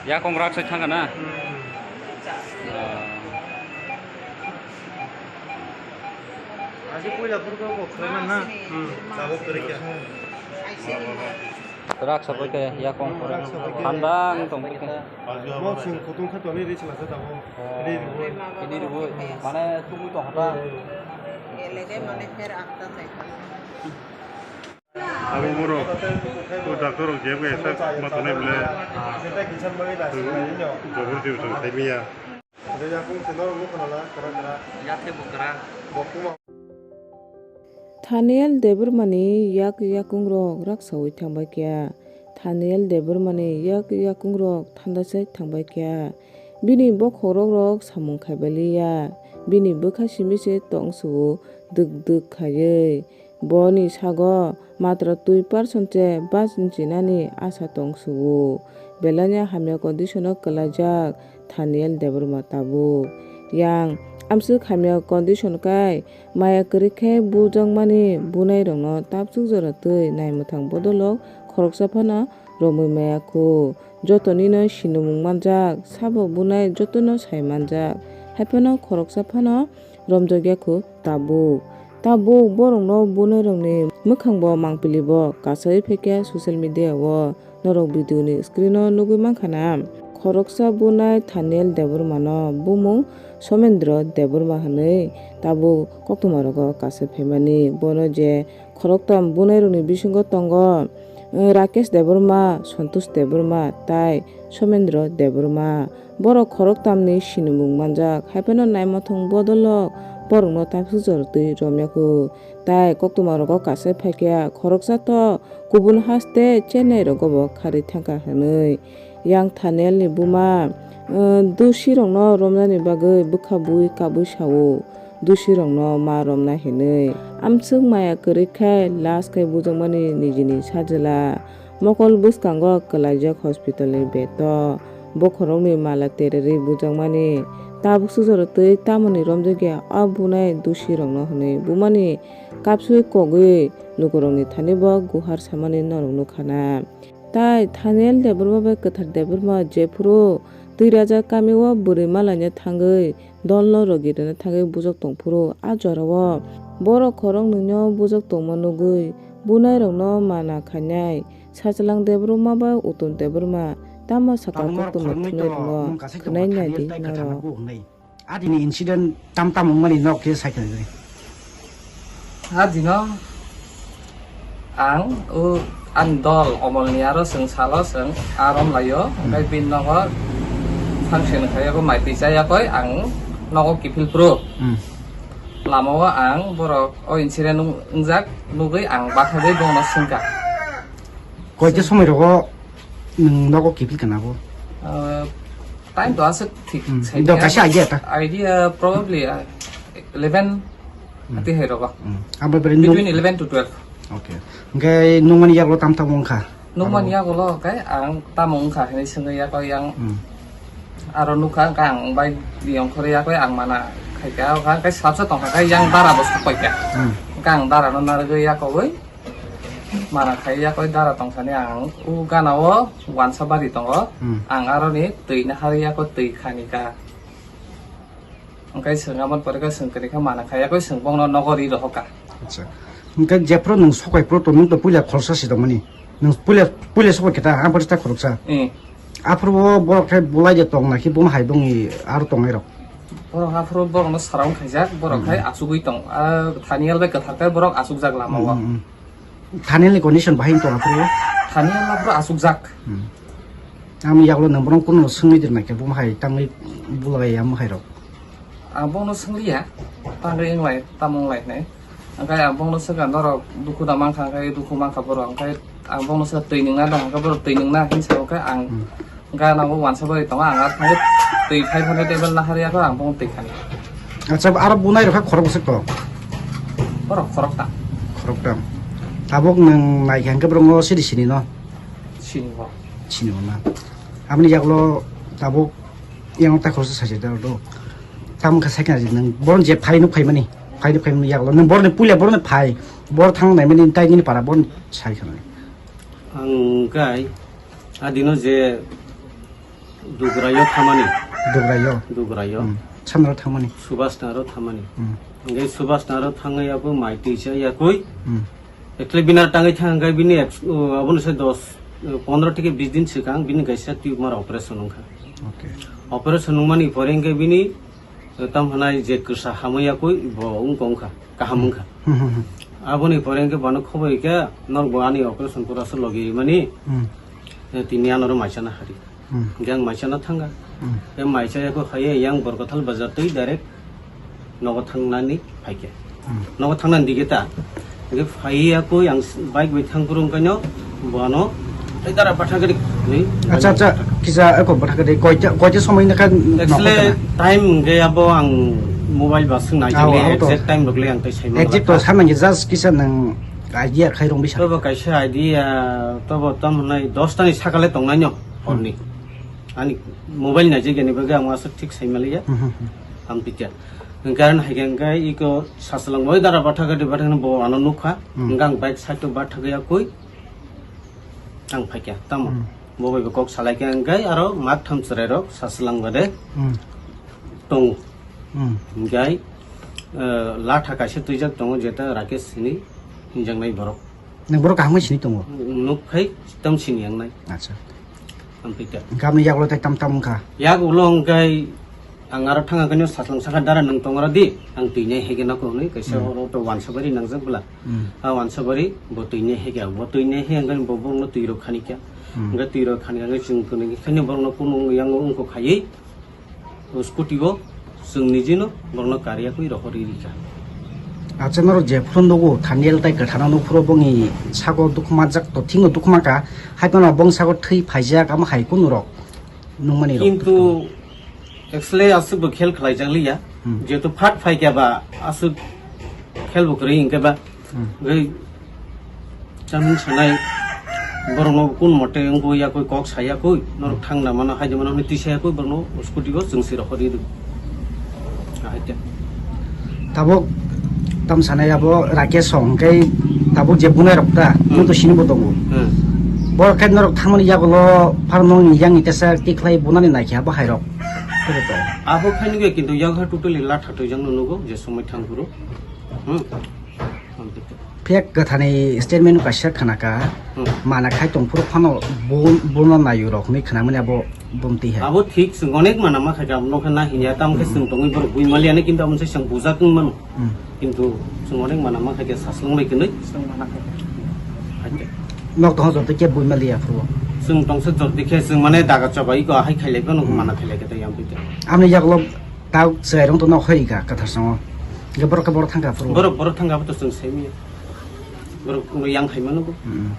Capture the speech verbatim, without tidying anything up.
Yakung rak sai thangkha na? Aji puila phuru khe bo khlai man na. Hmm. Tabuk kwrwi khe. Rak sabai khe yakung. Thanda wng tong khe. Bo sing kutung khe tonwi ri sila se tabuk. Ri ri bo. Ini ribu. Mane tungwi tong hata. Elege mane pher akta sai. Abo borok, o doctor rok jeb khe sak ma tongnai bole. Jobor jibison khai maya. Thaniel Debbarmani yak yakungrok raksaui thangbai kha. Thaniel Debbarmani yak yakungrok thandasai thangbai kha. Bini bokhorokrok samung khaibai liya. Bini bwkha simi se tong su-o dwk dwk khaiwi. Boni sago matra twi percent se bachinani asa tong su-o. Belai no hamya condition o kwlaijak Thaniel Debbarma tabuk. Yang amswk hamya condition kai maya kwrwi khe bujakmani bunai rokno tabswk jora twi naimwthang bodolok khoroksa phano romwi maya khu. Jotonino sinimung manjak, sabo bunai jotono sai manjak, haiphano khoroksa phano romjakya khu tabuk. Tabuk borokno bunairokni mwkhangbo mangpilibo kasai phaikha social media o, norok video ni screen o nugwi mankha na. Khoroksa bunai Thaniel Debbarma no bumung Somendro Debbarma hwnwi tabuk koktwma rogo kasai phaimani. Bono je khoroktham bunairokni bisingo tongo, eh, Rakesh Debbarma, Santosh Debbarma tei Somendro Debbarma. Borok khoroktamni sinimung manjak, haiphano naimwthang bodolok borokno tabswk jora twi romya khu. Tei koktwma rogo kasai phaikha, khoroksa to kubun haste Chennai rogo bo kharwi thangkha hwnwi. Yang Thaniel ni buma, eh, dusi rokno romnani bagwi bwkha bui kabui sao. Dusi rokno ma romna hinwi. Amswk maya kwrwi khe last khe bujakmani nijini sajwla. Mokol bwskango kwlaijak hospital ni bed o. Bokhorokni mala tererwi bujakmani. Tabuk sujaro twi tamoni romjakya o bunai dusi rokno hwnwi bumani kapswi kogwi lukurokni thani bo guhar samani norok nukha na. Tai Thaniel Debbarma bai Kwthar Debbarma jephuru Twiraja kami o bwrwi malaina thangwi dolno rogi rwna thangwi bujok tongphuru, a jorao borok khoroknwino bujok tongma nugwi bunairokno mana khainai Sachwlang Debbarma bai Uttom Debbarma tamo sakha koktwma thumnairokno khwnai naidi norok. Adini incident tam tam wngmani nok khe sai khe. Adino ang o ani dol Omolni aro chwng salo chwng arom laio, hmm, tei bini nogo function khaiyakho, mai twi chayakoi ang nogo kiphil phuru. Hmm. Lamao ang borok o incident wng-, wngjak nugwi ang bathagwi bono swngkha. Koita somoi rogo nwng nogo kiphil kana bo? Ah, time to aswk thik. Hmm. Sai do kaisa idea ta. Idea probably, ah, eleven, hmm, ati hai rogo. Hmm. Abo bere between eleven to twelve. Okay. Hingke nungmani yago tam tam wngkha? Nungmani yago lo kai ang tamo wngkha hinwi swngwi yago yang. Hmm. Aro nukha hingke ang bai biyong khorwi yakoi ang mana khaikha, hingke sabsa tongkha khe yang dara bo sokpaikha. Hmm. Hingke ang dara no narwgwi yakogwi mana khai yakoi dara tongthani ang o gana o wansa bari tongo. Hmm. Ang aroni twi nahar yako twi khani ka. Hingke chwng aboni pore khe chwng kwrwi khe mana khai yakoi chwng bongno nogo ri rohor ka. Acha. Hingke jephuru nwng sokai phuru to nwng to puila khoroksa si tongmani. Nwng puila, puila sokai khe ta, ang pore ta khoroksa. Eh. Aphuru bo borok khe bulai de tong na khe bum hai bongni aro tongnai rok. Borok aphuru borokno sarang khaijak, borok, hmm, khai achugwi tong. Ah, Thaniel bai Kwthar khe borok achukjak lama o. Hmm, hmm, hmm. Thaniel ni condition bahai wng tong aphuru? Thaniel aphuru asukjak. Hmm. Ang yagulo nang bono kuno swngwi dirna khe bo hai tangwi bulagai ya mohai rok. Ang bono swngliya, tangwi wnglai, tamo wnglai hinai. Angkhe ang bono swkha norok dukhu da mankha, angkhe dukhu mankha borok, angkhe ang bono swkha twi nwngna da, angkhe borok twi nwngna hinwi sa, angkhe ang, hmm. Gana o wansa bai tongo, ang ar thangwi twi five hundred M L nahar yakho, ang bong twi khani. Acha, aro bunai rokha khorok bwswk to? Borok khorokta. Khorokta. Tabuk nwng naikha hwnkhe borok no siri sini no? Sini bo. Sini bo na. Aboni yagulo tabuk yang ta khoroksa saijak da do. Tamo kha sakha nang boron je phai nuk phai mani. Phai nuk phai mani yagulo. Nwng boroni puila boroni phai. Bor thang nai mani tai nini para boron sai khana. Ang kai adino je Dugrayo thamani. Dugrayo. Dugrayo. Hmm. Samnaro thamani. Subhash Nagar thamani. Hmm. Hingke Subhash Nagar thangwi abo mai twi cha yakui. Hmm. Ekle bina tangwi thang hingke bini ek, o, abono se dos, o, pondro theke bis din swkang bini kaisa tumor operation wngkha. Okay. Operation wngmani pore hingke bini, o, tam hwnai je kwsa hamwi yakui bo wngkha wngkha, kaham wngkha. Hmm, hmm, hmm. Aboni pore hingke bono khoboi khe norok bo ani operation pura se logi mani. Hmm. Eh, tini anoro maisana hari. Hmm. Hingke ang maisana thanga. Hmm. Yang maisa yako haye yang Borkathal bazar twi direct nogo thangnani phaikhe. Hmm. Nogo thangnani dige ta. Hingke phaiya koi ang s-, bike bai thang kurung kaino bono. Tei dara patha gari ni. Acha, acha, kisa eko patha gari koita, koita somoi nakha. Actually, time hingke abo ang mobile ba swng nai. Aw, aw, to. Exact time rok le ang tei sai manla. Exact to samani just kisa nang idea khai rong bisa. Tobo kaisa idea, tobo tam hwnai dos tani sakale tongnai no. Hmm. Horni. Ani mobile naijak yani bagwi ang aswk thik sai maliya. Hmm, hmm, hmm. Ampikya. Hwnkhe ang haikhe hwnkhe iko sasalang bai dara bathakha de bathakha bo ano nukha. Hmm. Hwnkhe ang bike side o bathakya koi ang phaikya. Tamo. Hmm. Bo bai bo kok salaikha hwnkhe aro mak tham chwrai rok sasalang bade. Hmm. Tongo. Hmm. Hwnkhe, eh, latha kaisa twijak tongo jeta Rakesh hini hinjaknai borok. Nang borok kaham sini tongo? Nuk khai tam sini yang nai. Acha. Ampikya. Hwnkhe aboni yagulo tei tam tam wngkha? Yagulo hwnkhe ang aro thanga khe sasalang sakha dara nang tongora di, ang twi nai hege nako hwnwi kaisa Hmm. oro to wansabari nangjak bwla. Hmm. A wansabari bo twi nai hege, bo twi nai hege hwnkhe bo borokno twi rok khani kya. Hmm. Hwnkhe twi rok khani khe chwng kwnwi khe borokno kunu yang wngkok khaiwi. O scooty o chwng nijino borokno kariya kwi rohorwi rikha. Acha norok jephuru nugo Thaniel tei kwthano nuphuru bongni sago dukma jak to thingo dukma kha, hai phano bong sago thwi phaijak amo hai kunu rok nungmani rok. Kintu actually aswk bo khel khlaijak liya, Hmm. jehetu phat phaikha ba aswk khel bo kwrwi hwnkhe ba Hmm. Gai chamung sanai borokno kun mote wngkho yakui kok sayakui norok thangna mano haide mano hwnwi twi sayakui borokno scooty o chwng se rohorwi rw. Ahai khe. Tabuk tam sanai abo Rakesh song hwnkhe tabuk je bunai rok ta Hmm. nung to sini bo tongo. Hmm. Borok khe norok thangmani yagulo pharmoni yang itesa tikhlai bunani naikhe abo hai rok. Khe to. Abo khainwi kintu yakha totally latha twijak no nugo je somoi thang phuru. Hmm. Phek kwthani statement kaisa khnaka, Hmm. mana khai tong phuru phano bu-, buno nayu rok hwnwi khnamani abo bumti hai. Abo thik, chwng onek mana ma khaikha, abo nokha na hinya, tamo khe Hmm. chwng tongwi borok bui maliya ni, kintu amo se chwng bujak wng mano. Hmm. Kintu chwng onek mana ma khaikha, saslong bai kwnwi. Chwng mana khaikha. Haikhe. Nok tong jotto khe bui maliya phuru. Chwng tongsa jotto khe chwng mane daga chobai ko hai khailai phano Hmm. mana khailai khe tei yang bui khe. Amni yagulo Tau chwrairok to nok hoi rika kwthar songo. Hingke borok khe borok thangkha phuru. Borok, borok thangkha bo to chwng saimanya. Borok no yang khaimano bo. Hmm.